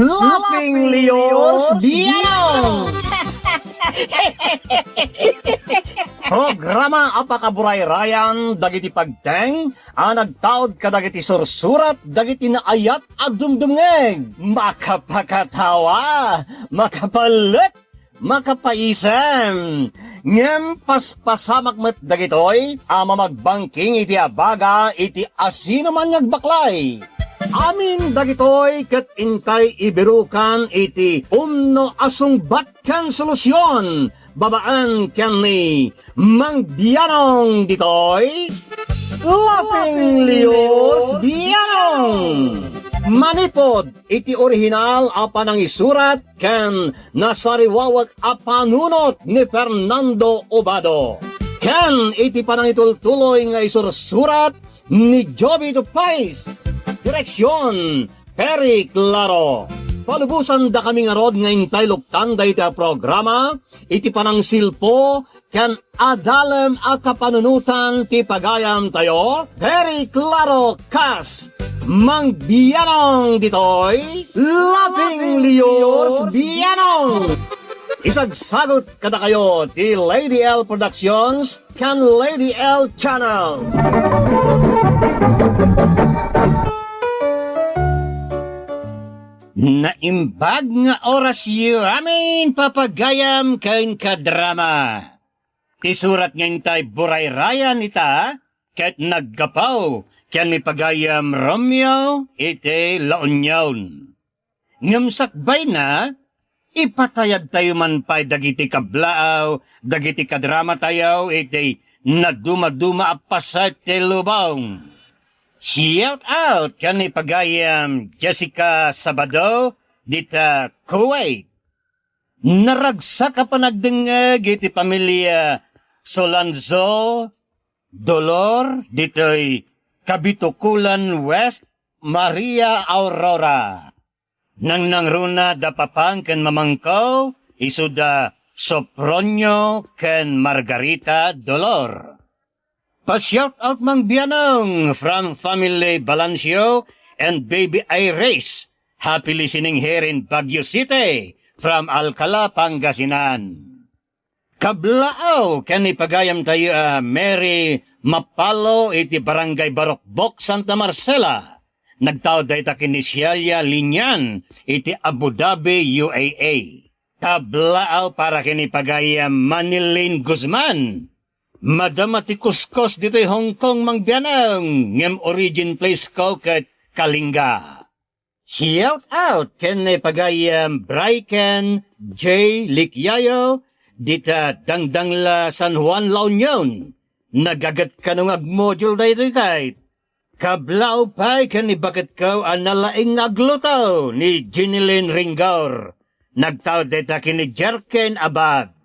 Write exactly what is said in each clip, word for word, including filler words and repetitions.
Laughing Leos Bianong! Programa a pakaburayrayan dagiti pagteng a nagtaud kadagiti sursurat dagiti naayat a dumdumngeg. Makapakatawa, makapalek, makapaisem. Ngem paspasamak met dagitoy a mamagbangking iti abaga iti asinoman nga agbaklay. Amin dagitoy ket intay ibirukan iti umno a sungbat ken solusion babaen ken ni Mang Bianong ditoy. Laughing Leos Bianong! Manipod iti orihinal a panangisurat ken nasariwawek a panunot ni Fernando Obado, ken iti panangitultuloy nga isursurat ni Joby Tupais. Direksion, Perry Claro. Palubosan dakami ngarud nga intay luktan dayta a programa iti panangsilpo ken adalem a kapanunotan ti pagayamtayo, Perry Claro kas Mang Bianong ditoy, Laughing Leos Bianong. Isagsagut kadakayo ti Lady L Productions ken Lady L Channel. Naimbag nga orasyo amin, papagayam ken kadrama. Ti surat nga intay burayrayan ita ket naggapu ken ni pagayam Romeo iti La Union. Ngem sakbayna, ipatayabtayo man pay dagiti kablaaw, dagiti kadramatayo iti nadumaduma a paset ti lubong. Shout out ken ni pagayam Jessica Sabado dita Kuwait. Naragsak a panagdengngeg iti pamilia Solanzo Dolor ditoy Kabitukulan West, Maria Aurora. Nangnangruna da papang ken mamangko, isu da Sopronio ken Margarita Dolor. Pa-shout out, Mang Bianong, from family Balancio and baby Iris. Happy listening here in Baguio City from Alcala, Pangasinan. Kablaaw ken ni pagayamtayo a Mary Mapalo iti Barangay Barokbok, Santa Marcela. Nagtaud dayta ken ni Celia Linian iti Abu Dhabi, U A E. Kablaaw para ken ni pagayam Manilyn Guzman. Madama ti kuskos ditoy Hong Kong, Mang Bianong, ngem origin place ko ket Kalinga. Shout out ken ni pagayam Bryken J Licyayo dita Dangdangla, San Juan, La Union. Nagaget kano nga agmodule daytoy kay. Kablaaw pay ken ni baketko a nalaing nga agluto ni Jeneline Ringgaur. Nagtaud dayta ken ni Jerken Abad.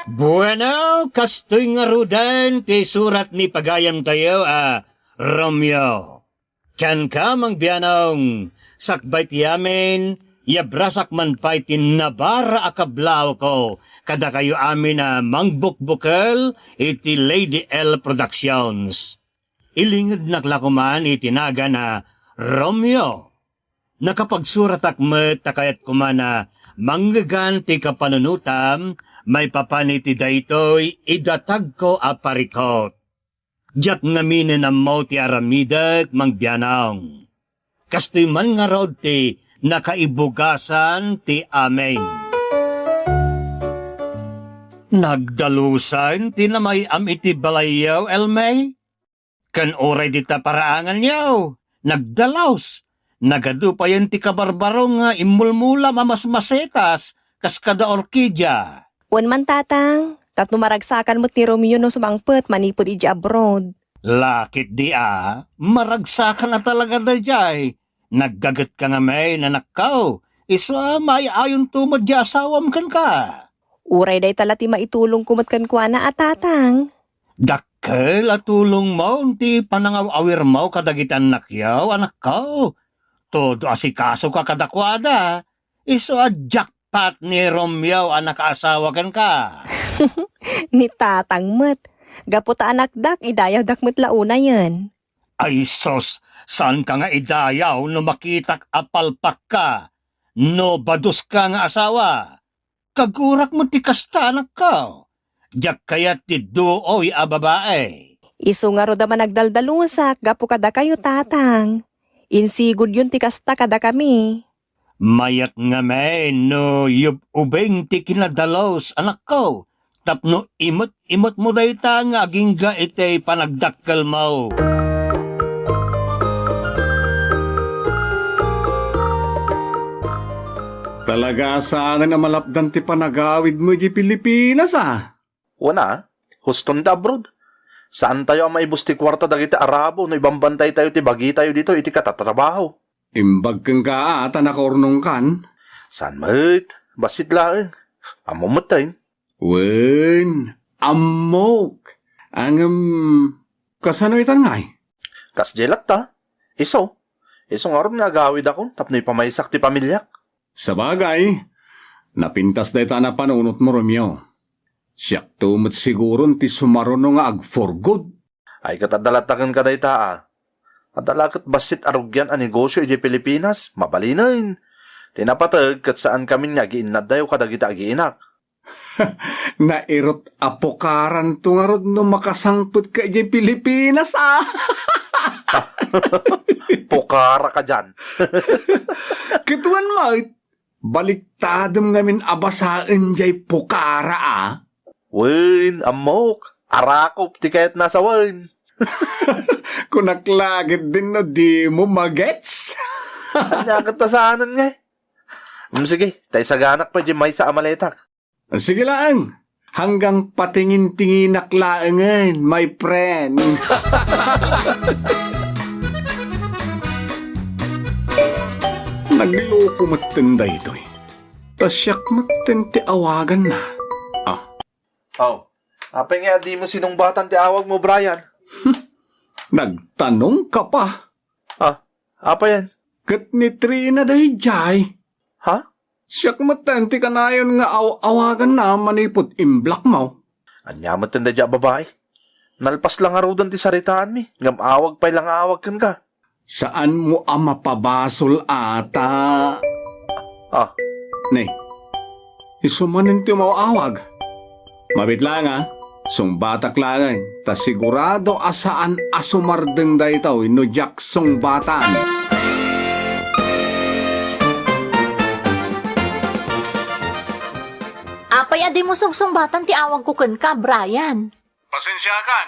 Bueno, kastoy ngaruden ti surat ni pagayamtayo a Romeo. Kenka, Mang Bianong, sakbay ti amin, yabrasak man pay ti nabara a kablaawko kadakayo amin a mangbukbukel iti Lady L Productions. Ilingednak la koman iti nagan a Romeo. Nakapagsuratak met ta kayat koman a mangngeggan ti kapanunotam maipapan iti daytoy idatagko a parikut. Diak ngaminen ammo ti aramidek, Mang Bianong. Kastoy man ngarud ti nakaibugasan ti amin. Nagdalusen ti namay-am iti balayyo, Elmay? Ken uray dita paraanganyo, nagdalus. Nagadu payen ti kabarbaro nga immulmulam a masmasetas kas kada orkidia. Wen man, Tatang, tapno maragsakan met ni Romeo no sumangpet manipud idiay abroad. Lakit di a, maragsakan a talaga daydiay. Naggagetka ngamin, anakko. Isu a maay-ayonto met di asawam kenka. Uray dayta la ti maitulongko met kenkuana a Tatang. Dakkel a tulongmo ti panangaw-awirmo kadagiti annakyo, anakko. Todo asikasoka kadakuada. Isu a jackpot ni Romeo a nakaasawa kenka. Ni Tatang met. Gapu ta anakdak, idayawdak met la unayen. Ay sus, saanka nga idayaw no makitak a palpakka? No baduska nga asawa, kagurak met ti kasta, anakko. Diak kayat ti duoy a babai. Isu ngarud a managdaldalusak gapu kadakayo, Tatang. Insigudyon ti kasta kadakami. Mayat ngamin no yub-ubing ti kinadalus, anakko, tapno imet-imetmo dayta nga agingga iti panagdakkelmo. Talaga a saanen a malapdan ti panagawidmo idiay Pilipinas, a? Wen a, huston ti abroad. Saantayo a maibus ti kuarta dagiti Arabo no ibambantaytayo ti bagitayo ditoy iti katatrabaho. Imbag kenka a ta nakaurnongkan? Saan met, bassit laeng. Ammom metten. Wen, ammok. Ngem, kasano itan ngay? Kasdiay latta. Isu. Isu ngarud nga agawidakon tapno ipamaysak ti pamiliak. Sabagay, napintas dayta a napanunotmo, Romeo. Siakto met siguron ti sumaruno nga ag-for good. Ay, ket adda latta kenka dayta, a. Adda la ket bassit a rugian a negosio idiay Pilipinas, mabalinen. Ti napateg ket saankamin nga agiinnaddayo kadagiti agiinak. Nairut a pukaranto ngarud no makasangpetka idiay Pilipinas, a. Pukara ka dian. Ket wen met, baliktadem ngamin a basaen diay pukara, a. Wen, ammok, arakop ti kayatna a sawen. Kunak la ketdin no dimo magets. Ania ket ta saanen ngay? Mm, sige, ta isaganak pay diay maysa a maletak. Sige laeng, hanggang patingin-tinginak laengen, my friend. Nagloko metten daytoy. Ta siak metten ti awaganna. Ah. Aw, apay nga a dimo sinungbatan ti awagmo, Brian? Nagtanongka pa. Ah, apayen? Ket ni Trina daydiay. Ha? Siak metten ti kanayon nga aw-awaganna manipud imblockmo. Ania metten daydiay a babai? Nalpas la ngaruden ti saritaanmi, ngem awag pay la nga awag kenka. Saanmo a mapabasol ata. Ah. Ne, isu manen ti umaw-awag. Mabiit laeng, a, sungbatak laeng, ta sigurado a saan a sumardeng daytoy no diak sungbatan. Apay a dimo sungsungbatan ti awagko kenka, Brian? Pasensiakan.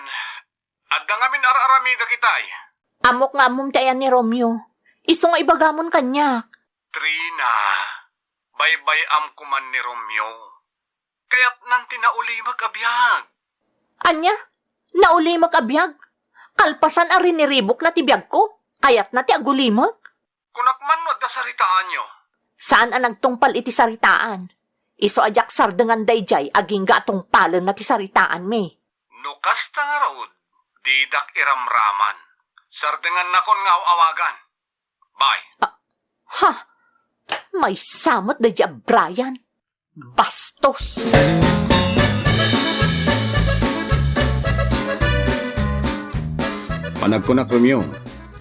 Adda ngamin ar-aramidek itay. Ammok nga ammom ti ayan ni Romeo. Isu nga ibagamon kaniak. Trina, baybay-am koman ni Romeo. Kayatnan ti naulimek a biag. Ania? Naulimek a biag? Kalpasan a riniribokna ti biagko, kayatna ti agulimek? Kunak man no adda saritaanyo. Saan a nagtungpal iti saritaan. Isu a diak sardengan daydiay agingga a tungpalenna ti saritaanmi. No kasta ngarud, didak iramraman. Sardengannakon nga aw-awagan. Bye. Ah, ha? Maysa met daydiay a Brian. Bastos! Panagkunak, Romeo,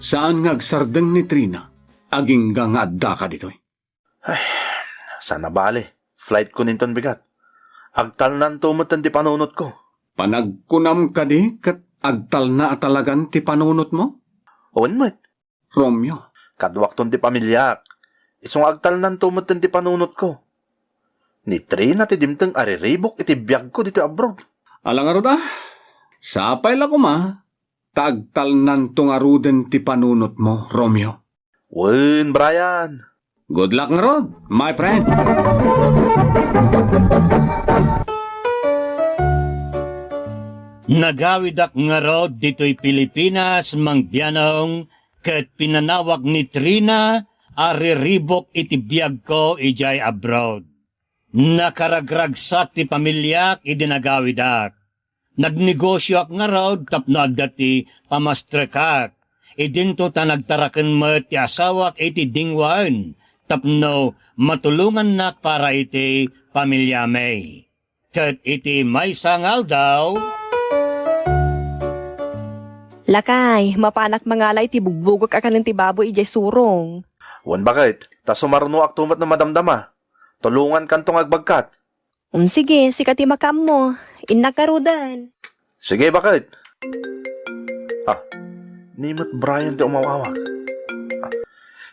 saan nga agsardeng ni Trina, agingga nga addaka ditoy. Ay, saan a bale. Flightko ninton bigat. Agtalnanto metten ti panunotko. Panagkunam kadi ket agtalna a talagan ti panunotmo? Wen met. Romeo. Kaduakton ti pamiliak. Isu nga agtalnanto metten ti panunotko. Ni Trina ti dimteng a riribok iti biagko ditoy abroad. Ala ngarud a, sapay la koma ta agtalnanto ngaruden ti panunotmo, Romeo. Wen, Brian. Good luck ngarud, my friend. Nagawidak ngarud ditoy Pilipinas, Mang Bianong, ket pinanawak ni Trina a riribok iti biagko idiay abroad. Nakaragragsak ti pamiliak idi nagawidak. Nagnegosioak ngarud tapno adda ti pamastrekak. Idinto ta nagtaraken met ti asawak iti dingwaen tapno matulongannak para iti pamiliami. Ket iti maysa nga aldaw, Lakay, mapanak mangala iti bugbugok a kanen ti baboy idiay surong. Wen, baket, ta sumarnoakto met no madamdama. Tulongankanto nga agbagkat. Um, sige, sika ti makaammo. Innak ngaruden. Sige, baket. Ah, ni met Brian ti umawawag. Ah,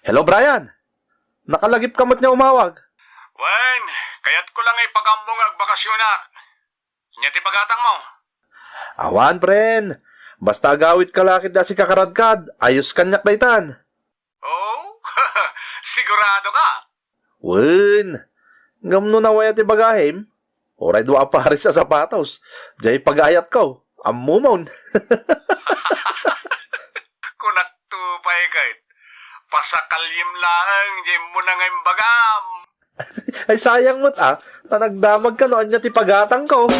hello, Brian! Nakalagipka met nga umawag. Wen, kayatko la nga ipakaammo nga agbakasionak. Ania ti pagatangmo? Awan, pren. Basta agawitka la ket dika sikaradkad, ayos kaniak daytan. Oh? Sigurado ka? Wen. Ngem no nawaya ti bagahim, uray dua a pares a sapatos, diay pagayatko. Ammomon. Kunakto pay ket, pasakalyem laeng diay immuna nga imbagam. Ay, sayang met, ah. Ta nagdamagka no ania ti pagatangko.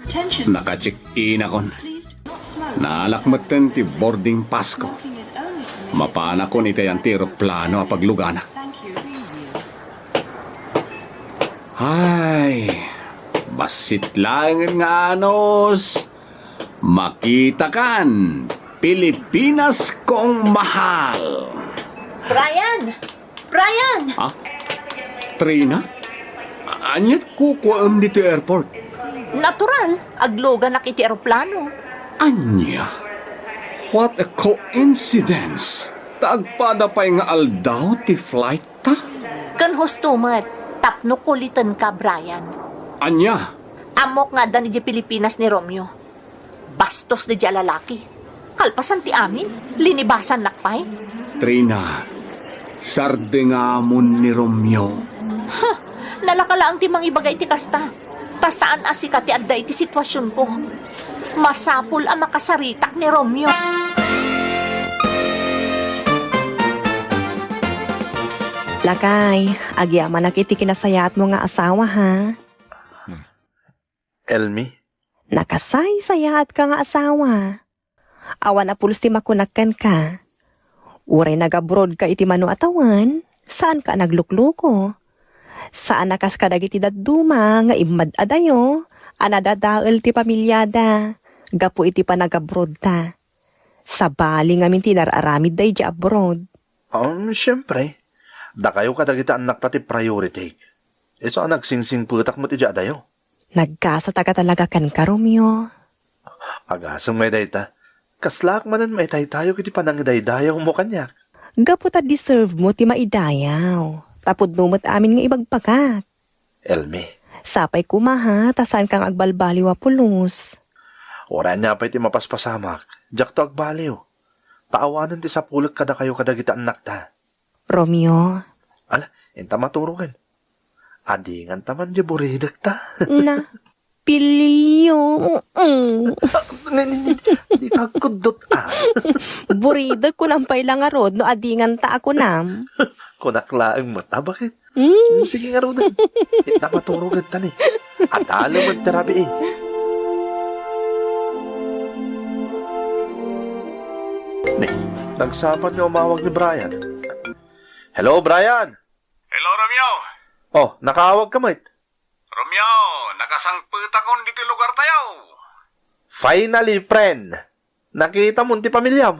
Attention. Naka-check-inakon. Please do not smoke. Naalak metten ti boarding pass ko. Smoking is only permitted. Mapanakon iti ayan ti eroplano a pagluganak. Thank you. Ay, bassit laengen nga anus. Makitakan, Pilipinas kong mahal. Brian! Brian! Ah? Trina? Aniat kukuaem ditoy airport? Natural, agluganak iti eroplano. Ania? What a coincidence! Ta agpada pay nga aldaw ti flight ta? Ken husto met, tapno kulitenka, Brian. Ania? Ammok nga adda idiay Pilipinas ni Romeo. Bastos daydiay a lalaki. Kalpasan ti amin, linibasannak pay. Trina, sardengamon ni Romeo. Huh, nalaka laeng ti mangibaga iti kasta. Ta saan a sika ti adda iti situasionko. Masapul a makasaritak ni Romeo. Lakay, agyamanak iti kinasayaatmo nga asawa, ha? Elmi? Nakasaysayaatka nga asawa. Awan a pulos ti makunak kenka. Uray nag-abroad ka iti mano a tawen, saanka a naglukluko. Saan a kas kadagiti dadduma nga immad-adayo a nadadael ti pamiliada gapu iti panag-abroad ta. Sabali ngamin ti inar-aramidda idiay abroad. Um, siempre, dakayo kadagiti annakta ti priority. Isu a nagsingsingpetak met idiay adayo. Nagkasataga talaga kenka, Romeo. Agasem ngay dayta. Kaslaak manen maitaytayog iti panangidaydayawmo kaniak. Gapu ta deserve mo ti maidayaw. Ta pudno met amin nga ibagbagak. Elmi. Sapay koma ha, ta saanka nga agbalbaliw a pulos. Uray ania pay ti mapaspasamak, diakto agbaliw. Ta awanen ti sapulet kadakayo kadagiti annakta. Romeo. Ala, inta maturogen. Adinganta man diay buridekta. Na, pilio. Mm. Ah, ni, ni, ni, di ka agkuddot, ah. Buridek, kunam pay la ngarud no adinganta a kunam. Kunak laeng met, a, baket? Mm. Sige ngaruden. Inta maturogen ta ni. Adalemen ti rabii. Ni, nagsapay nga umawag ni Brian. Hello, Brian! Hello, Romeo! Oh, nakaawag ka met? Romeo, nakasangpetakon ditoy lugartayo. Finally, friend! Nakitamon ti pamiliam.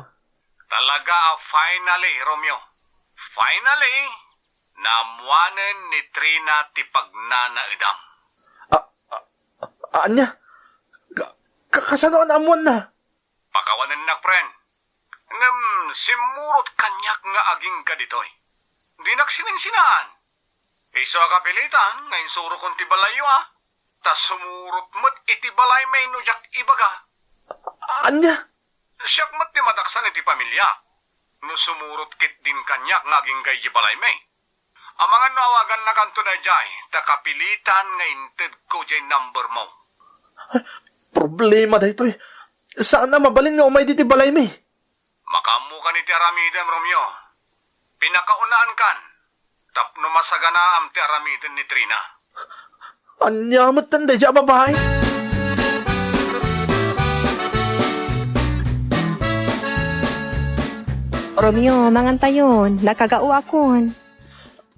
Talaga a finally, Romeo. Finally, naammoanen ni Trina ti pagnanaedam. Ah, ah, ah, ania? Ka, ka, kasano a naammoanna? Pakawanennak, friend. Ngem simmurot kaniak nga agingga ditoy. Dinak sininsinaan. Isu a kapilitan nga insurokon ti balayyo, a. Ta sumurot met iti balaymi no diak ibaga. Ania? Siak met ti madaksan iti pamiliak. No sumurot ketdin kaniak nga agingga idiay balaymi. Amangan no awagannakanto daydiay, ta kapilitan nga intedko diay numbermo. Problema daytoy. Saan a mabalin nga umay ditoy balaymi. Makaammokan iti aramidem, Romeo. Pinakaunaan kan tapno masaganaam ti aramiden ni Trina. Ania met daydiay a babai? Romeo, mangantayon. Nakagaoakon.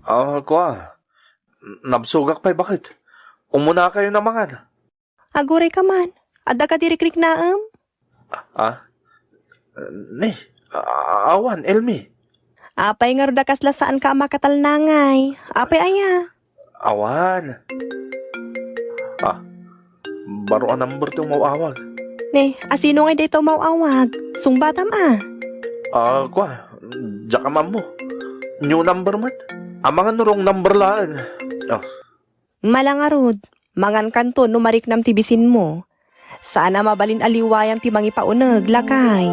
Ah, kua. Nabsogak pay, baket? Umunakayon a mangan. Aguray ka man. Adda kadi rikriknaem? Ah? Ne, a-, awan, Elmi. Apay ngarud a kasla saanka a makatalnangay? Apay aya? Awan. Ah, baro a number ti umaw-awag. Ne, asino ngay dayta umaw-awag? Sungbatam a. Ah, kua, diak ammo. New number met. Amangan no wrong number laeng. Ah. Mala ngarud, mangankanto no mariknam ti bisinmo. Saan a mabalin a liwayam ti mangipauneg, lakay.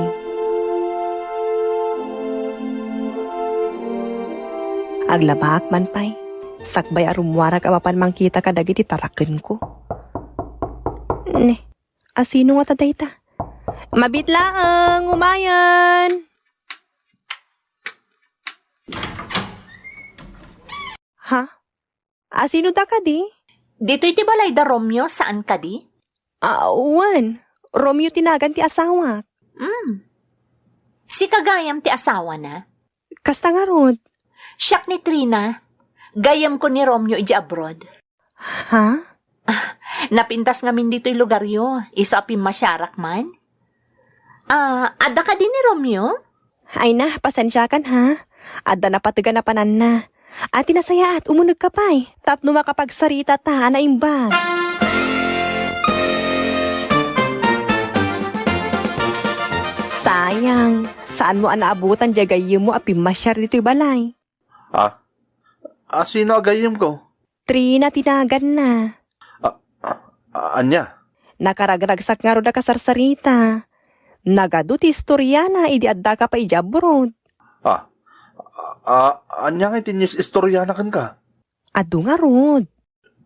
Aglabaak man pay, sakbay a rummuarak a mapan mangkita kadagiti tarakenko. Ne, asino ngata dayta? Mabiit laeng, umayen! Ha? Asino da kadi? Ditoy ti balay da Romeo, saan kadi? Ah, wen. Romeo ti nagan ti asawak. Hmm. Sika gayam ti asawana? Kasta ngarud. Siak ni Trina. Gayyemko ni Romeo idiay abroad. Ha? Ah, napintas ngamin ditoy lugaryo. Isu a pimmasiarak man. Ah, adda kadi ni Romeo? Ay na, pasensiakan ha. Adda napategan a pananna. A, ti nasayaat, umunegka pay. Tapno makapagsarita ta a naimbag. Sayang, saanmo a naabutan diay gayyemmo a pimmasiar ditoy balay. Ah? Asino a gayyemko? Trina ti naganna. Ah, ah, ania? Nakaragragsak ngarud a kasarsarita. Nagadu ti istoriana idi addaka pay idiay abroad. Ah, ah, ania ngay ti inis-istoriana kenka? Adu ngarud.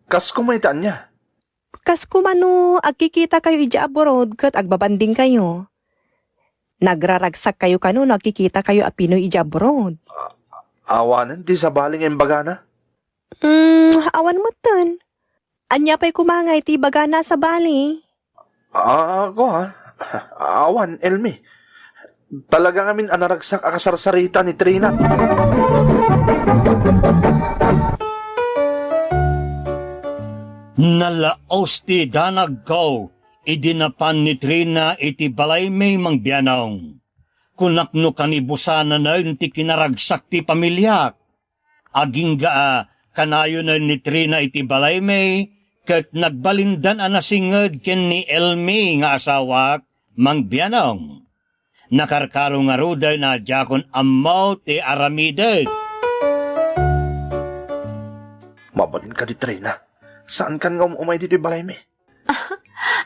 Kas koma iti ania? Kas koma no agkikitakayo idiay abroad ket agbabandingkayo. Nagraragsakkayo kano no agkikitakayo a Pinoy idiay abroad. Awanen ti sabali nga imbagana? Hmm, awan metten. Ania pay koma ngay ti ibagana a sabali? Ah, ako, ha? Awan, Elmi. Talaga ngamin a naragsak a kasarsarita ni Trina. Nalaos ti danagko idi napan ni Trina iti balaymi, Mang Bianong. Kunak no kanibusananen ti kinaragsak ti pamiliak. Agingga a kanayonen ni Trina iti balaymi ket nagbalindan a nasinged ken ni Elmi nga asawak, Mang Bianong. Nakarkaro ngaruden a diakon ammo ti aramidek. Mabalin kadi, Trina? Saankan nga um-umay ditoy balaymi?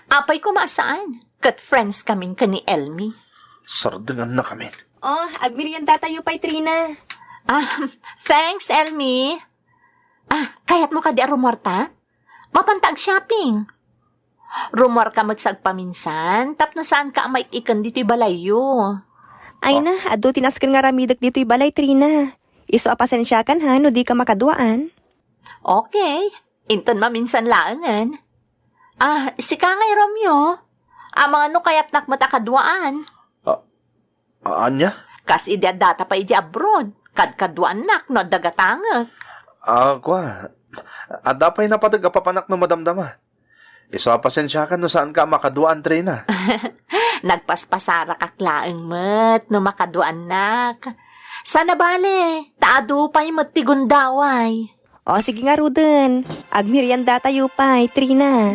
Apay koma a saan? Ket friends kamin ken ni Elmi. Sardengannakamin. Oh, agmeriendatayo pay, Trina. Ah, thanks, Elmi. Ah, kayatmo kadi a rumuarta? Mapanta ag-shopping. Rumuarka met sa agpaminsan, tapno saanka a maik-iken ditoy balayyo. Ay na, adu ti nasken nga aramidek ditoy balay, Trina. Isu a pasensiakan ha, no dika makaduaan. Okay. Inton maminsan laengen. Ah, sika ngay, Romeo? Amangan no kayatnak met a kaduaan. Ah, ania? Kas idi addata pay idiay abroad, kadkaduaannak no adda gatangek. Ah, kua. Adda pay napateg a papanak no madamdama. Isu a pasensiakan no saanka a makaduaan, Trina. Nagpaspasarakak laeng met no makaduaannak. Saan a bale, ta adu pay met ti gundaway. O, sige ngaruden. Agmeriendatayo pay, Trina.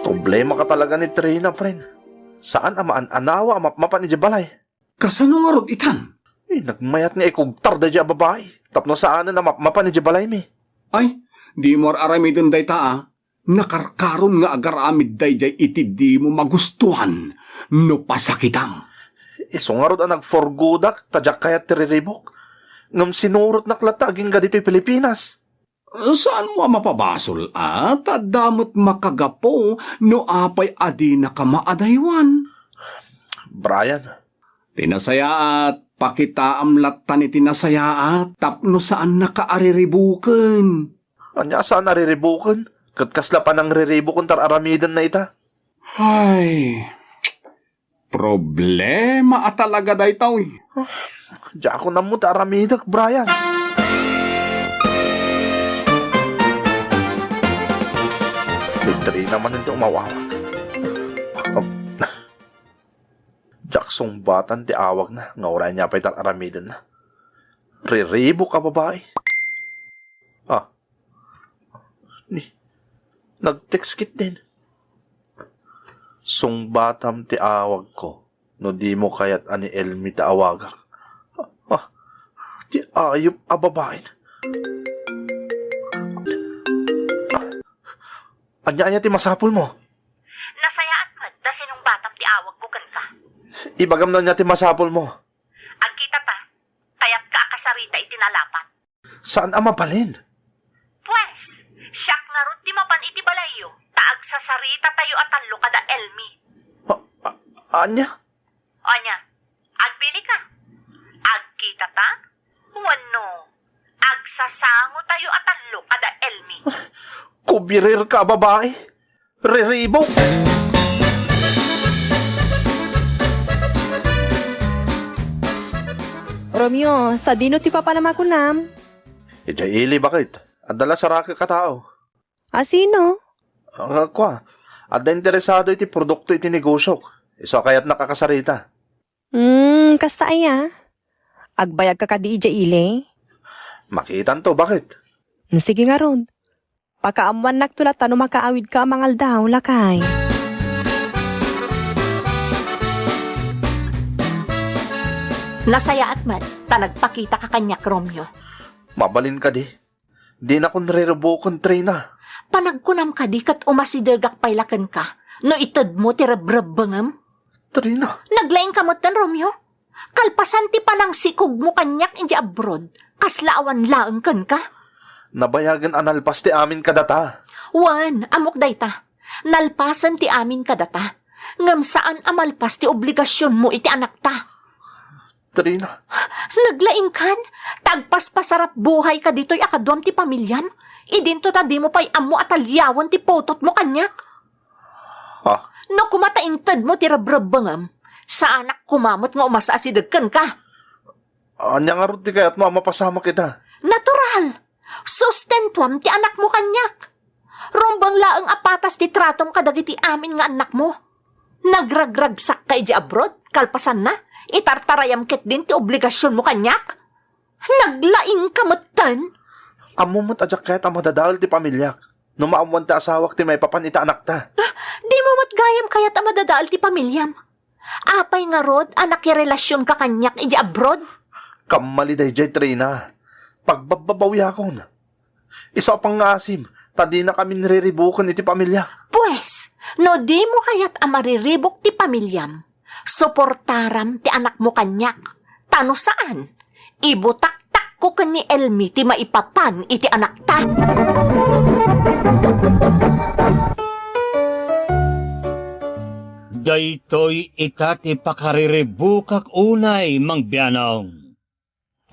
Problema ka talaga ni Trina, friend. Saan a maan-anawa a mapmapan idiay balay. Kasano ngarud itan? Eh, nagmayat nga ikugtar daydiay a babai. Tapno saanen a mapmapan idiay balaymi. Ay, dimo ar-aramiden dayta a. Nakarkaron nga agaramid daydiay iti dimo magustuhan no pasakitam. Isu ngarud a nagforgodak ta diak kayat ti riribuk. Ngem sinurotnak latta agingga ditoy Pilipinas. Saanmo a mapabasol a ta adda met makagapu no apay a dinaka maadaywan? Brian. Ti nasayaat, pakitaam latta ni ti nasayaat tapno saannaka a riribuken. Ania a saan a riribuken? Ket kasla panangriribukon ti ar-aramidenna ita? Ay, problema a talaga daytoy. Diakon ammo ti aramidek, Brian. Ditoy naman ito umawawag. Diak sungbatan ti awagna, nga uray ania pay ti ar-aramidenna. Riribuk a babai. Ah. Ni, nag-text ketdin. Sungbatam ti awagko no dimo kayat a ni Elmi ta awagak. Ah, ti ayup a babaen. Ania aya ti masapulmo? Nasayaat met ta sinungbatam ti awagko kenka. Ibagam no ania ti masapulmo. Agkita ta. Kayatka a kasarita iti nalapat. Saan a mabalin? Pues, siak ngarud ti mapan iti balayyo, ta agsasarita tayo a tallo kada Elmi. A-, a-, ania? Ania, agbilinka? Agkita ta? Wenno, agsasango tayo a tallo kada Elmi. Kubirir ka a babai. Riribuk! Romeo, sadino ti papanam a kunam? Idiay ili, baket. Adda la sarakek a tao. A sino? Ah, kua, adda interesado iti produkto iti negosiok. Isu a kayatnak a kasarita. Hmm, kasta aya? Agbayagka kadi idiay ili? Makitanto, baket. Hmm, sige ngarud. Pakaammoannakto latta no makaawidka a mangaldaw, lakay. Nasayaat met ta nagpakitaka kaniak, Romeo. Mabalin kadi. Dinakon riribuken, Trina. Panagkunam kadi ket umasidegak pay la kenka no itedmo ti rebrebbengem? Trina. Naglaingka metten, Romeo. Kalpasan ti panangsikugmo kaniak idiay abroad, kasla awan laeng kenka. Nabayagen a nalpas ti amin kadata. Wen, ammok dayta. Nalpasen ti amin kadata. Ngem saan a malpas ti obligasionmo iti anakta. Trina. Naglaingkan ta agpaspasarap buhayka ditoy a kaduam ti pamiliam, idinto ta dimo pay ammo a taliawen ti putotmo kaniak. Ah. No koma ta intedmo ti rebrebbengem, saanak koma met nga umas-asideg kenka. Ania ngarud ti kayatmo a mapasamak ita? Natural! Sustentuam ti anakmo kaniak. Rumbeng laeng a patas ti tratom kadagiti amin nga annakmo. Nagragragsakka idiay abroad, kalpasanna, itartarayam ketdin ti obligasionmo kaniak. Naglaingka metten. Ammo met a diak kayat a madadael ti pamiliak no maammoan ti asawak ti maipapan iti anakta. Ah, dimo met gayam kayat a madadael ti pamiliam. Apay ngarud a nakirelasionka kaniak idiay abroad? Kammali daydiay, Trina. Pagbabbabawiakon. Isu a pangngaasim, ta dinakamin riribuken iti pamiliak. Pues, no dimo kayat a mariribuk ti pamiliam, suportaram ti anakmo kaniak. Ta no saan, ibutaktakko ken ni Elmi ti maipapan iti anakta. Daytoy ita ti pakariribukak unay, Mang Bianong.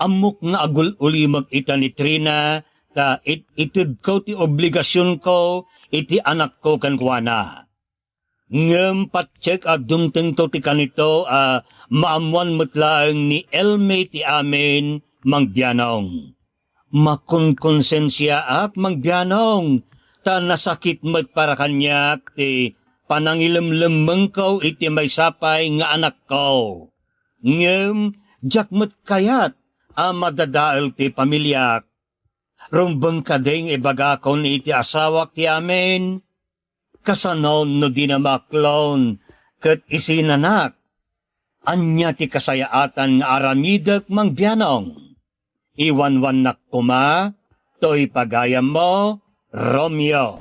Ammok nga agul-ulimek ita ni Trina ta it-itedko ti obligasionko iti anakko kenkuana. Ngem patiek a dumtengto ti kanito a maammoan met laeng ni Elmi ti amin, Mang Bianong. Makonkonsensiaak, Mang Bianong, ta nasakit met para kaniak ti panangilemlemmengko iti maysa pay nga anakko. Ngem diak met kayat a madadael ti pamiliak. Rumbeng kadi nga ibagakon iti asawak ti amin? Kasano no dina maaklon ket isinanak? Ania ti kasayaatan nga aramidek, Mang Bianong? Iwanwannak koma toy pagayammo, Romeo.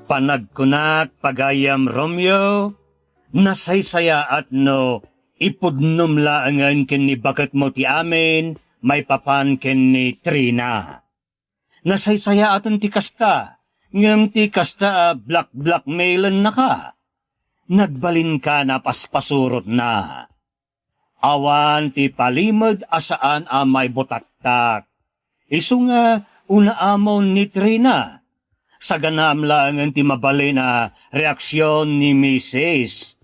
Panagkunak, pagayam Romeo, nasaysayaat no ipudnom laengen ken ni baketmo ti amin maipapan ken ni Trina. Nasaysayaaten ti kasta, ngem ti kasta a black-blackmailennaka. Nagbalinka a paspasurotna. Awan ti palimed a saan a maibutaktak. Isu nga unaamon ni Trina. Saganaam laengen ti mabalin a reaksion ni Misis.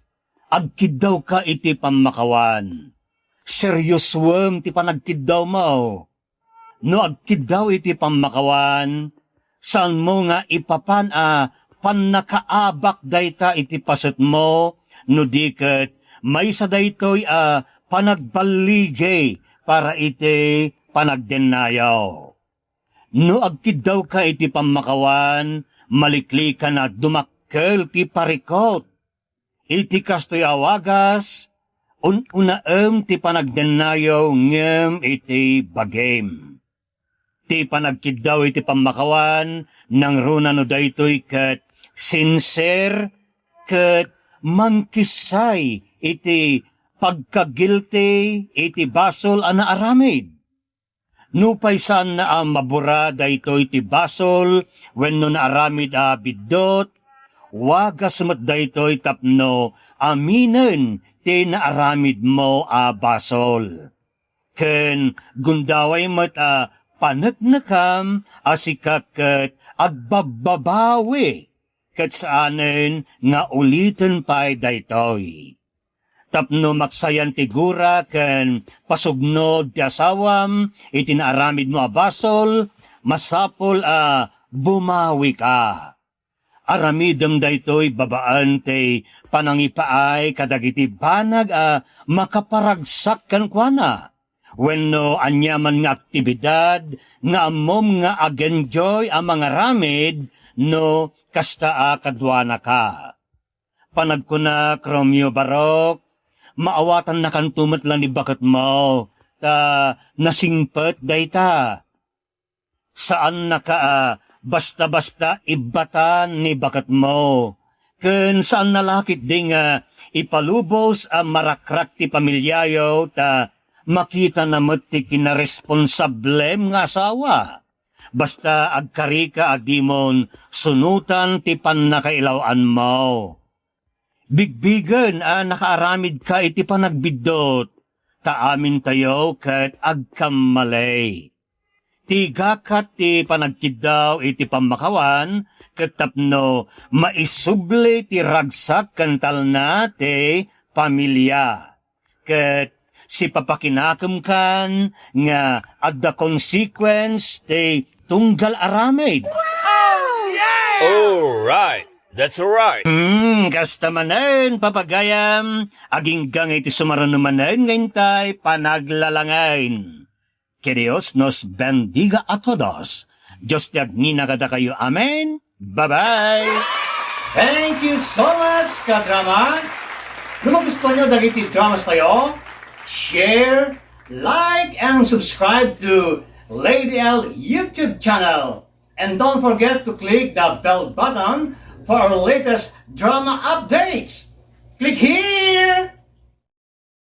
Agkiddawka iti pammakawan. Seriosoem ti panagkiddawmo. No agkiddaw iti pammakawan, Saanmo nga ipapan a pannakaabak dayta iti pasetmo, no di ket maysa daytoy a panagballigi para iti panagdennayo. No agkiddawka iti pammakawan, maliklikan a dumakkel ti parikut. Iti kastoy a wagas, un-unaem ti panagdennayo ngem iti bagim. Ti panagkiddaw iti pammakawan, nangruna no daytoy ket sincere ket mangkissay iti pagkagilti iti basol a naaramid. Nupay saanna a mabura daytoy ti basol wenno naaramid a biddut, wagas met daytoy tapno aminen ti naaramidmo a basol. Ken gundaway met a paneknekam a sika ket agbabbabawi ket saanen nga uliten pay daytoy. Tapno maksayan ti gura ken pasugnod ti asawam iti naaramidmo a basol, masapul a bumawika. Aramidem daytoy babaen ti panangipaay kadagiti banag a makaparagsak kenkuana, wenno aniaman nga aktibidad nga ammom nga agenjoy a mangaramid no kasta a kaduanaka. Panagkunak, Romeo Barok, maawatannakanto met la ni baketmo, ta nasingpet dayta. Saannaka a basta-basta ibbatan ni baketmo. Ken saanna la ketdi nga ipalubos a marakrak ti pamiliayo ta makitana met ti kinaresponsablem nga asawa. Basta agkarika a dimon sunotan ti pannakailaw-anmo. Bigbigen a nakaaramidka iti panagbiddut, ta amintayo ket agkammalay. Ti gakat ti panagkiddaw iti pammakawan ket tapno maisubli ti ragsak ken talna ti pamilia. Ket sipapakinakemkan nga adda consequence ti tunggal aramid. All right. That's all right. Hmm, kasta manen, papagayam, agingga nga iti sumaruno manen nga intay panaglalangen. Que Dios nos bendiga a todos. Dios ti agnina kadakayo. Amen. Bye-bye. Thank you so much, kadrama. No magustuhan nyo dagiti dramas tayo, share, like, and subscribe to Lady L YouTube channel. And don't forget to click the bell button for our latest drama updates. Click here!